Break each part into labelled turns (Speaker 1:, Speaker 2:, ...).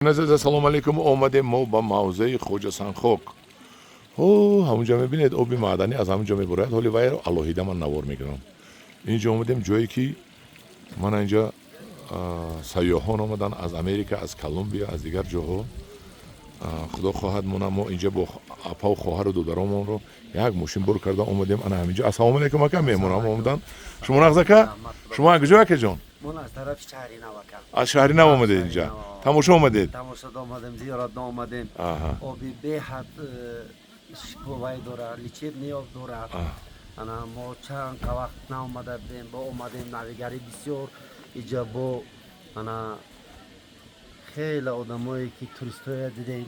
Speaker 1: Азиз, ассалому алайкум. Омадем мо ба мавзеи Хоҷа Санхок. Ҳо, ҳамунҷа мебинед, оби маъданӣ аз ҳамунҷо мебурояд. Ҳоли вайро алоҳида ман навор мекунам. Инҷо омадем, ҷое ки мана инҷа сайёҳон омадан аз Америка, аз Колумбия, аз дигар ҷоҳо. Худо хоҳад, мона мо инҷа бо апаву хоҳару додаромонро як мошин бор карда омадем ана ҳаминҷо. Ассалому алайкум, ака, меҳмонам омадан. Шумо нағз, ака? Шумо аз куҷо, акаҷон?
Speaker 2: Мон аз тарафи шаҳри нав, ака.
Speaker 1: Аз шаҳри нав омадед инҷа? Тамошо омадед?
Speaker 2: Тамошода омадем, зиёратда омадем. Оби беҳад шифовай дора, лечебный об дорад. Ана мо чанд вақт наомада будем, бо омадем, навигари бисёр иҷа, бо ана хеле одамое ки туристҳоя дидем.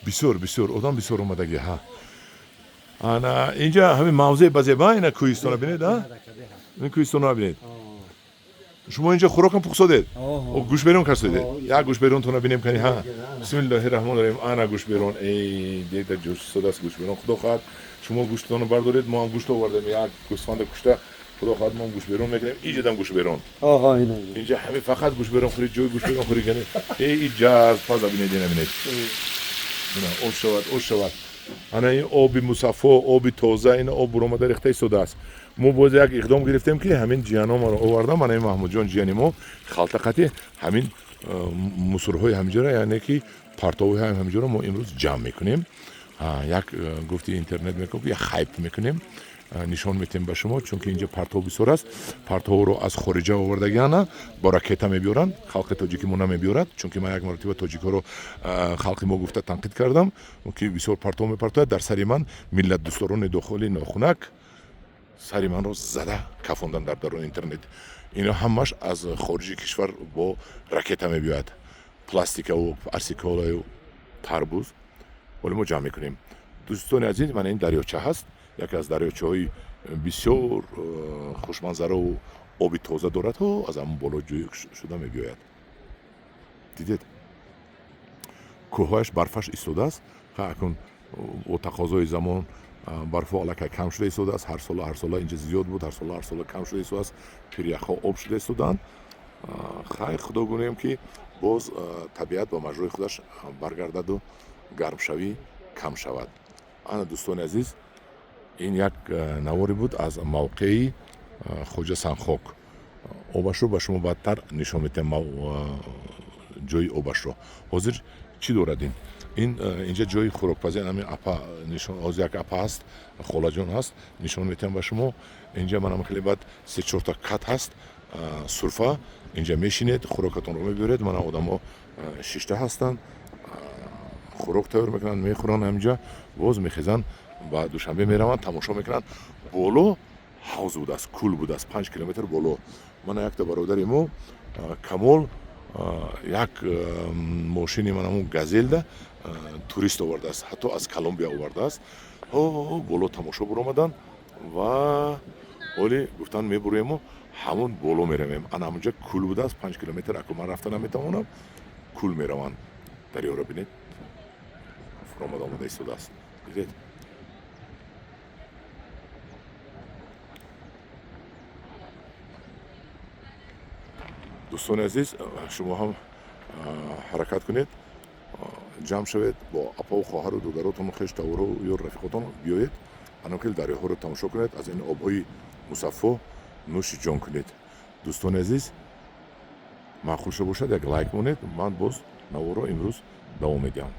Speaker 1: Бисёр, бисёр одам, бисёр омадагӣ. Ҳа, ана инҷа ҳамин мавзеи базеба, ина кӯҳистона бинед, а, ин кӯҳистона бинед. Шумо инҷа хӯрокам пухсодед, гӯшберон касодед. Як гӯшберонтона бинем кани. Ҳа, бисмиллоҳи раҳмони раҳим. Ана гӯшберон, эй, деда ҷӯшсодааст гӯшберон. Худо хоҳад, шумо гӯштатонро бардоред, мо ҳам гӯшт овардем, як гӯсфанда кушта. Худо хоҳад, мо ҳам гӯшберон мекунем. Иҷадам гӯшберон. Инҷа ҳамин фақат гӯшберон хӯред, ҷои гӯшберон хӯрӣ кани. Эй, иҷаз паза бинед, ина бинед, ина ош шавад, ош шавад. Ана ин оби мусаффо, оби тоза, ина об буромада рехта истодааст. Мо боз як иқдом гирифтем, ки ҳамин ҷияномаро овардам. Ана ин Маҳмудҷон, ҷияни мо, халтақати ҳамин мусорҳои ҳаминҷора, яъне ки партовҳои ҳаминҷоро мо имрӯз ҷамъ мекунем. Як гуфти интернет мекунем, як хайп мекунем, нишон метем ба шумо, чунки инҷо партов бисёр аст. Партовро аз хориҷа овардагиана, бо ракета мебиёранд. Халқи тоҷики мо намебиёрад, чунки ман як маротиба тоҷикҳоро халқи мо гуфта танқид кардам, ки бисёр партов мепартояд. Дар сари ман миллатдӯстдорони дохили нохунак сари манро зада кафондан дар даруни интернет. Ино ҳамаш аз хориҷи кишвар бо ракета мебиёяд, пластикаву арсиколаю тарбуз. Ҳоле мо ҷамъ мекунем. Дӯстони азиз, мана ин дарёча ҳаст, яке аз дарёчаҳои бисёр хушманзараву оби тоза дорад. Ҳо, аз ҳамон боло ҷӯй шуда мебиёяд. Дидед, кӯҳҳояш барфаш истодааст. Акун бо тақозои замон барфҳо аллакай кам шуда истодааст. Ҳар сола, ҳар сола инҷа зиёд буд, ҳар сола, ҳар сола кам шуда истодааст. Пиряхҳо об шуда истодаанд. Хай, худо гӯем, ки боз табиат ба маҷрои худаш баргардаду гармшавӣ кам шавад. Ана, дӯстони азиз, ин як наворе буд аз мавқеи Хоҷа Санхок. Обашро ба шумо баъдтар нишон медиҳам, ҷои обашро. Ҳозир чӣ дорад ин инҷа? Ҷои хӯрокпазӣ. Ҳамин апа нишон, ҳозир як апа ҳаст, холаҷон ҳаст, нишон медиҳам ба шумо. Инҷа манам хеле баъд се чорта кат ҳаст, сурфа. Инҷа мешинед, хӯрокатонро мебиёред. Мана одамо шишта ҳастанд, хӯрок тайёр мекунанд, мехӯранд ҳаминҷа, боз мехезанд, ба Душанбе мераванд, тамошо мекунанд. Боло ҳавз будааст, кӯл будааст, 5 километр боло. Мана якта бародари мо Камол як мошини манамун Газелда турист овардааст, ҳатто аз Колумбия овардааст. Ҳо, боло тамошо буромаданд ва ҳоли гуфтанд, мебуроему ҳамун боло меравем. Ана ҳамунҷа кӯл будааст, 5 километр. Аку ман рафта наметавонам. Кӯл мераванд. Дарёро бинед, фуромада омада истодааст, дидед? Дӯстони азиз, шумо ҳам ҳаракат кунед, ҷамъ шавед бо апаву хоҳару додаротону хештавору ё рафиқотон, биёед, анокел дарёҳоро тамошо кунед, аз ин обҳои мусаффо нӯши ҷон кунед. Дӯстони азиз, маъқул шуда бошад, як лайк монед. Ман боз наворо имрӯз давом медиҳам.